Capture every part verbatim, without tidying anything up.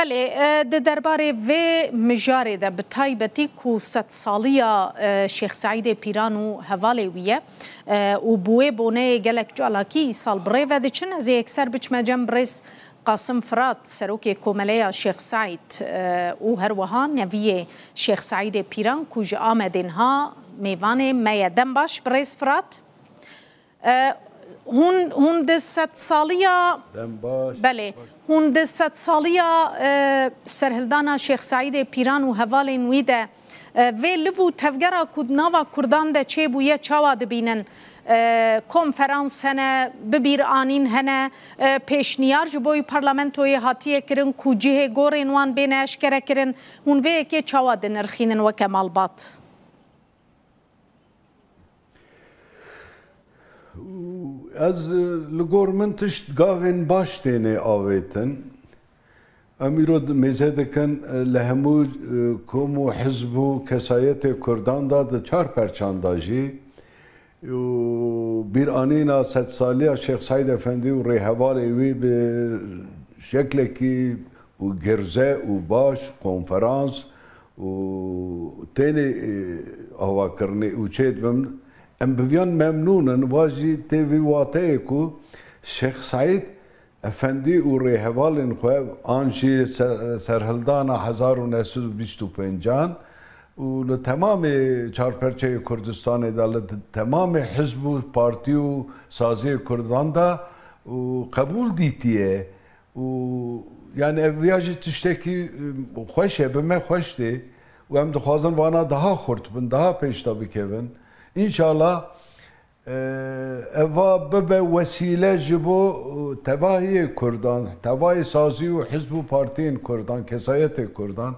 Belê, e, di derbarê vê mijarê de bi taybetî ku sedsaliya, e, Şêx Seîdê Pîran û hevalê wî ye, e, û bi wê boneyê gelek çalakî îsal bi rê ve diçin, ez ê yekser biçime cem birêz Qasim Firat, serokê Komeleya Şêx Seîd, e, û her wiha neviyê Şêx Seîdê Pîran ku ji Amedê niha mêvanê me ye. Dem baş birêz Firat. E, hûn, hûn di sedsaliya, Dem baş. Belê, hûn di sedsaliya, e, serhildana Şêx Seîdê Pîran û hevalên wî de, e, vê liv û tevgera ku di nava Kurdan de çêbûye çawa dibînin? E, konferans hene, bibîranîn hene, e, pêşniyar ji bo parlamentoyê hatiye kirin ku cihê gorên wan bêne eşkere kirin. Hûn vê yekê çawa dinirxînin weke malbat? Ez, li gor min tişt gavên baş têne avêtin. Em îro di-, mêze dikin, li hemû, e, kom û hizb û kesayetê Kurdan de di çar perçan de jî û bîranîna sedsaliya Şêx Seîd Efendî û rêhevalê wî bi şeklekî û girze û baş, konferans û tênê, e, avakirinê û çêdibin. Em bi viyan memnûn in, va jî tê vî wateyê ku Şêx Seîd Efendî û rêhevalên xwe an jî se-, serhildana hezar û neh sed û bîst û pêncan û li temamê çarperçeyê Kurdistanê de, li temamê hizb û partî û saziyê Kurdan de û qebûl dîtiye. Û, yani, ev ya jî tiştekî, e, xweş e, bi me xweş tê. Û em dixwazin vana daha xurt bin, daha pêş de bikevin. Înşallah, e, eva bibe wesîle ji bo, e, tevahiyê Kurdan, tevahî sazî û hizb û partiyên Kurdan, kesayetê Kurdan.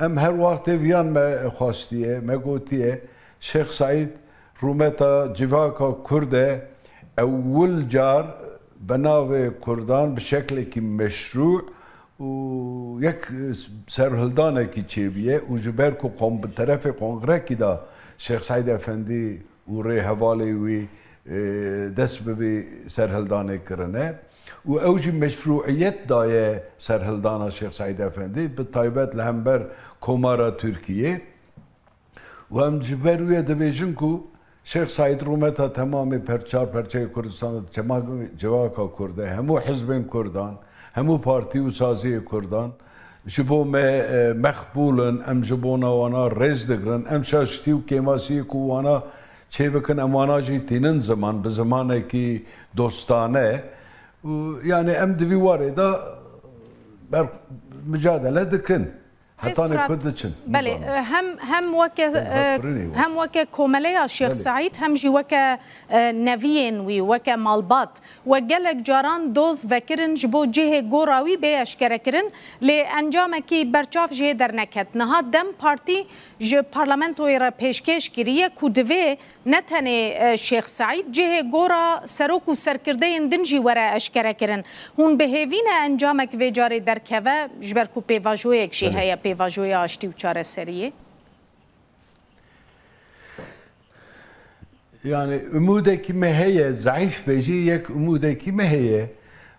Em her wextê viyan me xwestiye, me gotiye, Şêx Seîd rûmeta civaka Kurd e, ewil car bi navê Kurdan bi şeklekî meşrû û yek serhildanekî çêbûye û ji ber ku kon-, bi terefê kongrekî de Şêx Seîd Efendî û rêhevalê wî, e, dest bi vî serhildanê kirine û ew jî meşrûiyet daye serhildana Şêx Seîd Efendî, bi taybet li hember Komara Tirkiyê. Û em ji ber wê dibêjin ku Şêx Seîd rûmeta temamê per-, çar perçeyê Kurdistan de, cema-, civaka Kurd e, hemû hizbên Kurdan, hemû partî û saziyê Kurdan ji bo me, e, meqbûl in, em ji bona wana rêz digirin, em şaştî û kêmasiyê ku wana çêbikin, em wana jî tînin ziman, bi zimanekî dostane. Û, yani, em di vî warê de ber-, micadele dikin. Hetanê ku diçin. Belê, e, hem, hem weke, e, hem weke komeleya Şêx Seîd, hem jî weke, e, neviyên wî, weke malbat, we gelek caran doz vekirin ji bo cihê gora wî bê eşkerekirin, lê encamekî berçav jê derneket. Niha DEM Partî ji parlamentoyê re pêşkêş kiriye ku divê ne tenê, e, Şêx Seîd, cihê gora serok û serkirdeyên din jî were eşkerekirin. Hûn bi hêvî ne encamek vê carê derkeve, ji ber ku pêvajoyek jî heye, pêvajoya aştî û çareseriyê? Yani, umûdekî me heye, zeîf be jî yek umûdekî me heye.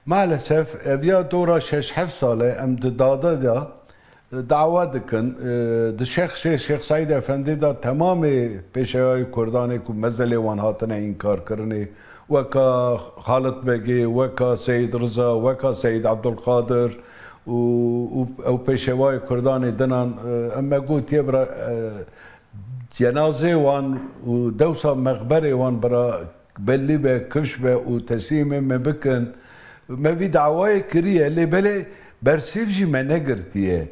Maalesef, ev ya dora şeş heft sal e, em di dade de dawa dikin, e, di şexsê Şêx Seîd Efendî de temamê pêşewayê Kurdanê ku mezelê wan hatine înkarkirinê, weka Xalit Begê, weka Seyîd Riza, weka Seyîd Ebdulqadir û, û ew pêşewayê Kurdanê dinan, e, em me gotiye bira, e, cenazê wan û dewsa mexberê wan bira bellî be, kifş be û teslîmê me bikin. Me vî dawayê kiriye, lê belê bersîv jî me negirtiye.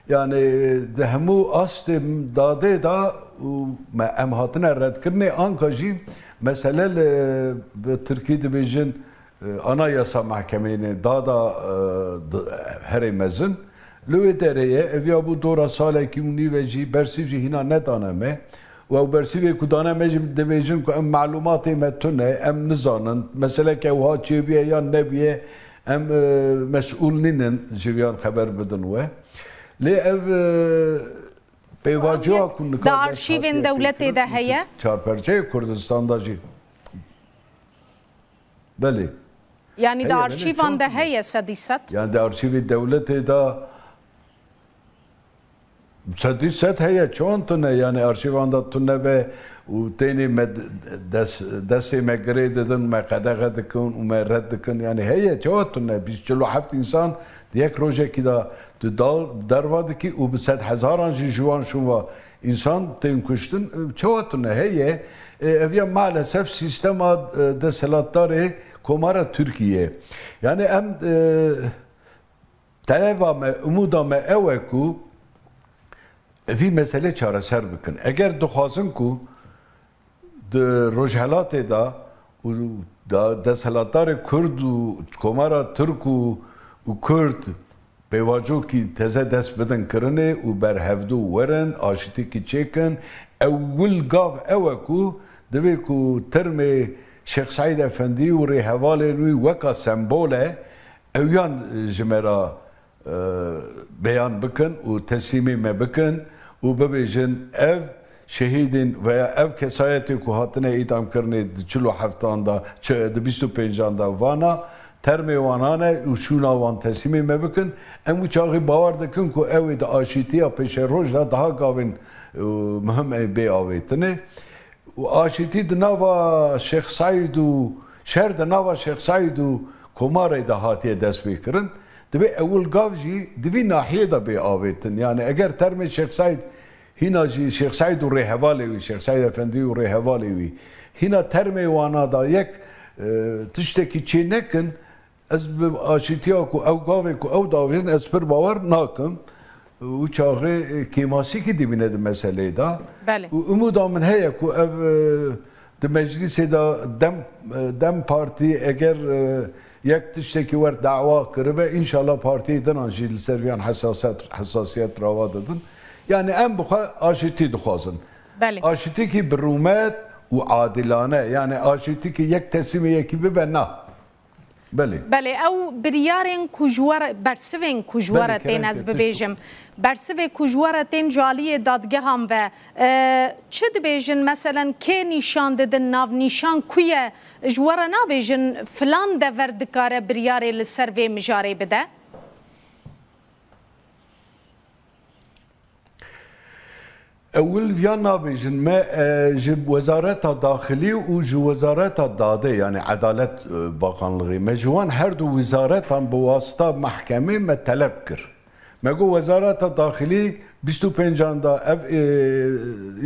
Yani di hemû astê dadê de û me, em hatine redkirinê, anka jî mesele li, bi tirkî dibêjin, e, Anayasa Mahkemeyê, dada, e, di, herê mezin. Li wê derê ye, ev ya bû dora salekî û nîve jî bersîv jî hîna nedane me. Û ew bersîvê ku dane me jî dibêjin ku em malûmatê me tune, em nizanin, meseleke wiha çêbûye yan nebûye, em, e, mesûl nînin ji viyan xeber bidin we. Lê ev, e, pêvajoya ku nika di arşîvên dewletê de heye? Çarperçeyê Kurdistan de jî. Belê. Yani di arşîvan de heye sedî sed? Yani di arşîvê dewletê de Sedî sed heye, çawan tune, yani arşîvan de tune be û tênê me des-, destê me girê didin, me qedexe dikin û me red dikin, yani heye, çawa tune, bîst çil û heft însan di yek rojekî de tu dal-, derva dikî û bi sedhezaran jî ji wan şûn va însan tên kuştin, çawa tune, heye. E, ev ya maalesef sîstema, e, desthilatdarê Komara Tirkiye. Yani em, e, Televa me, umuda me ew e ku vî meselê çareser bikin. Eger dixwazin ku di Rojhelatê de û da desthilatdarê Kurd û Komara Tirk û, û Kurd pêvacokî teze dest bidin kirinê û berhevdû werin, aşitîkî çêkin, ewil gav ew e ku divê ku termê Şêx Seîd Efendî û rêhevalên wî weka sembol e, ew yan ji me re, e, beyan bikin û teslîmê me bikin û bibêjin, ev şehîdên veya ev kesayetê ku hatine îdamkirinê di çil û heftan de, çi-, di bîst û pêncan de vana, termê wanan e û şûna wan teslîmê me bikin. Em wî çaxî bawer dikin ku ew ê di aşîtiya pêşeroj de daha gavên, e, muhim ê bê avêtinê. Û aşîtî di nava Şêx Seîd û şer di nava Şêx Seîd û Komarê de hatiye destpêkirin. Divê ewil gav jî di vî nahiyê de bê avêtin. Yani eger termê Şêx Seîd hîna jî Şêx Seîd û rêhevalê wî, Şêx Seîd Efendî û rêhevalê wî hîna termê wana da yek, e, tiştekî çê nekin, ez bi aşîtiya ku ew gavê ku ew davêjin, ez pir bawer nakim. Û çaxê, e, kêmasîkî dimîne di meseleyê de. Belê. Û umuda min heye ku ev, e, di meclîsê de DEM, e, DEM Partî eger, e, yek tiştekî wer dawa kiribe, înşallah partiyê dinan jî li ser viyan hesasiyet, hesasiyet rawa didin. Yani em bi xwe aşîtî dixwazin. Belê. Aşîtîkî bi rûmet û adilane, yani aşîtîkî yek teslîmê yekî bibe, na. Belê. Belê, ew biryarên ku ji we re, bersivên ku ji we Belê, re tên kerem ez kir, tişt bibêjim. Bersivê ku ji we re tên ji aliyê dadgehan ve, e, çi dibêjin? Meselen, kê nîşan didin, navnîşan ku ye? Ji we re nabêjin, filan dever dikare biryarê li ser vê mijarê bide? Ewil viya nabêjin, me, e, ji Wezareta Daxilî û ji Wezareta Dadê, yani Edalet, e, Bakanlığî, me ji wan her du wizaretan bi wasita mehkemê me teleb kir. Me got, Wezareta Daxilî bîst û pêncan da ev, e,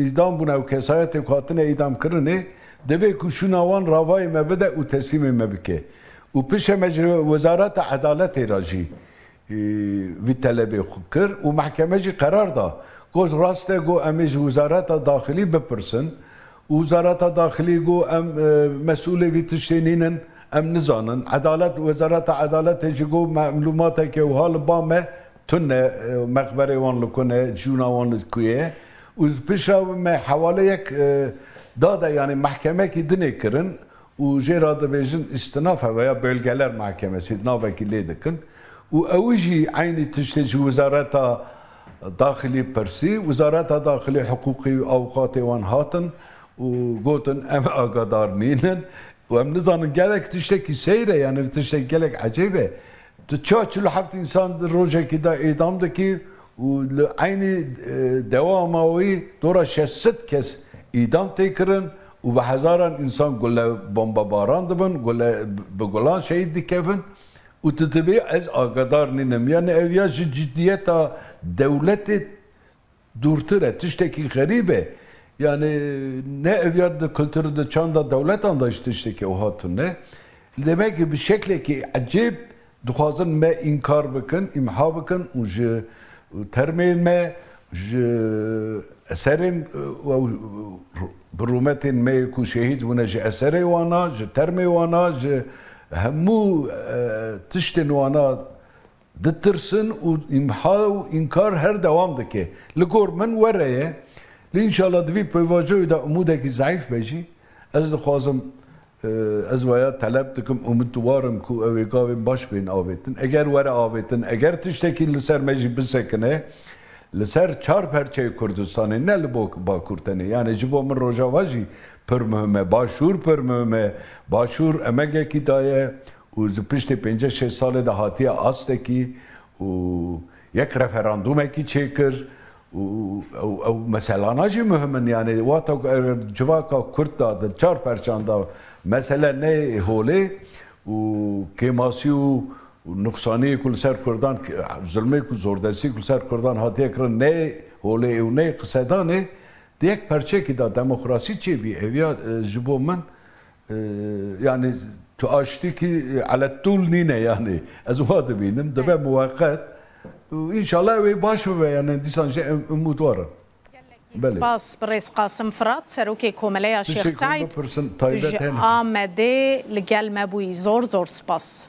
îdam bûne, ew kesayetê ku hatine îdamkirinê, divê ku şûna wan ravayê me bide û teslîmê me bike. Û pişe me ji Wezareta Edaletê re jî e, vî telebê xwe kir û mehkeme jî qerar da. Got, rast e, got, em ê ji Wizareta Daxilî bipirsin. Û Wizareta Daxilî got, em, e, mesûlê vî tiştê nînin, em nizanin. Edalet, Wezareta Edaletê jî got, melûmateke wiha li ba me tune, e, mexberê wan li ku ne, cûna wan li ku ye. Û piştre me hewale yek, e, dade, yani mehkemekî dinê kirin. Û jê re dibêjin îstinafe veya bölgeler mahkemesi, navekî lê dikin. Û ew jî eynî tiştê ji Wizareta Daxilî pirsî, Wizareta Daxilî hiqûqî û avukatê wan hatin û gotin, em agadar nînin. Û em nizanin, gelek tiştekî seyr e, yani tiştek gelek ecêb e. Tu çawa çil û heft însan di rojekî de îdam dikî û li eynî, e, dewama wî dora şeş sed kes îdam tê kirin û bi hezaran însan gule bombebaran dibin, gule bi gulan şehîd dikevin û tu dibê ez agadar nînim. Yani ev ya ji ciddiyeta dewletê dûrtir e, tiştekî xerîb e. Yani ne ev ya di kultur, di çanda dewletan de ji tiştekî ew hatine. Demek ki bi şeklekî ecêb dixwazin me înkar bikin, îmha bikin û ji termên me, ji eserên, e, ew, bi rûmetên me ku şehîd bûne, ji eserê wana, ji termê wana, ji hemû, e, tiştên wana ditirsin û îmha û înkar her dewam dike. Li gor min were ye. Lê înşallah di vî pêvajoyê de umûdekî zeîf be jî. Ez dixwazim, e, ez vaya teleb dikim, umîdwar im ku ew ê gavên baş bên avêtin. Eger were avêtin, eger tiştekî li ser me jî bisekine, li ser çar perçeyê Kurdistanê, ne li bo Bakur tenê. Yani ji bo min Rojava jî pir muhim e. Başûr pir muhim e. Başûr emegekî daye. û di piştê pêncî şêst salê de hatiye astekî û yek referandûmekî çêkir û ew, ew meselana jî muhim in. Yani wata ku ev civaka Kurd da di çar perçan da mesele ne holê û kêmasî û nuqsaniyê ku li ser Kurdan, zulmê ku zordestî ku li ser Kurdan hatiye kirin ne holê û ne qisedanê, di yek perçekî de demokrasî çêbî. Ev ya, e, ji bo min, e, yani tu aştîkî, e, elettûl nîne yani. Ez wa dibînim. Dibe muweqet. Û înşallah ew ê baş bibe yani. Dîsan jî em-, umûdwar in. Belê. Spas birêz Qasim Firat, serokê Komeleya Şêx Tiştekî Seîd, bipirsin, tu taybet ji hene. Amedê li gel me bûyî. Zor zor spas.